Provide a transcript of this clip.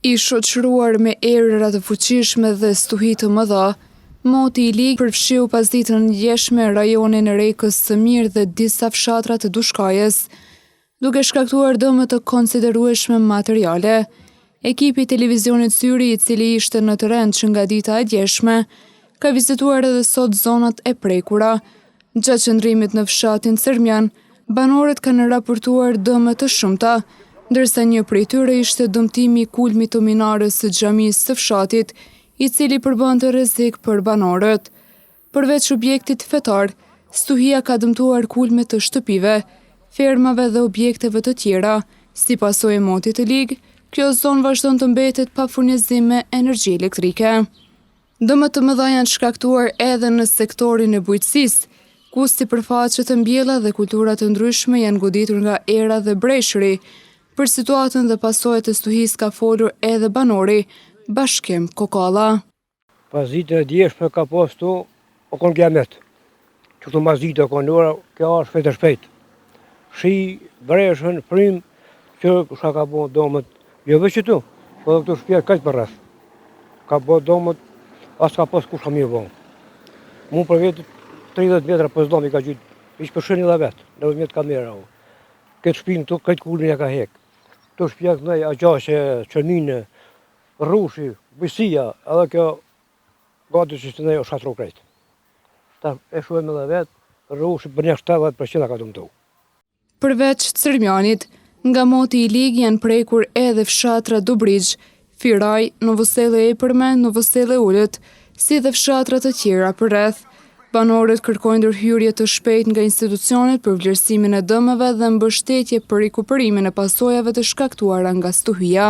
I shoqëruar me erëra të fuqishme dhe stuhi të mëdha, moti i lig përfshiu pasditen e djeshme rajonin e Rekës së Mirë dhe disa fshatra të Dushkajës, duke shkaktuar dëme të konsiderueshme materiale. Ekipi i televizionit Syri, i cili ishte në terren që nga dita e djeshme, ka vizituar edhe sot zonat e prekura. Gjatë qëndrimit në fshatin Cërmjan, banorët kanë raportuar dëme të shumta, ndërsa një prej tyre ishte dëmtimi i kulmit të minares së xhamisë së fshatit, i cili përbënte rrezik për banorët. Përveç objektit fetar, stuhia ka dëmtuar kulme të shtëpive, fermave dhe objekteve të tjera. Si pasojë e motit të lig, kjo zonë vazhdon të mbetet pa furnizim me energji elektrike. Dëme të mëdha janë shkaktuar edhe në sektorin e bujqësisë, ku sipërfaqe të mbjella dhe kultura të ndryshme janë goditur nga era dhe breshëri. Për situatën dhe pasojat e stuhisë ka folur edhe banori, Bashkim Kokalla. Pasditen e djeshme ka pas këtu, o konë kiamet. Që këtu masdite o konë ora, kjo është shpejt e shpejt. Shi, breshën, frymë, që shka ka bo domët, jo veç qëtu, po edhe këtu shpia krejt përreth. Ka bo domët, as ka pas kush ka mirë bo. Mu për vetë 30 metra për dhomë i ka gjytë, ish për shëni dhe vetë, 90 metra kamera. Këtë shpinë këtu, këtë kulmin e ka hek. Këtu shpia këndej, a gjashe, qërmine, rrushi, bujqësia, edhe kjo gati që së o shkatru krejt. Ta e shohim edhe vetë, rrushi për një 70% ka dëmtu. Përveç Cërmjanit, nga moti i lig janë prekur edhe fshatra Dubrixh, Firaj, Novosellë e Epërme, Novosellë e Ulët, si dhe fshatra të tjera përreth. Banorët kërkojnë ndërhyrje të shpejtë nga institucionet për vlerësimin e dëmeve dhe mbështetje për rikuperimin e pasojave të shkaktuara nga stuhia.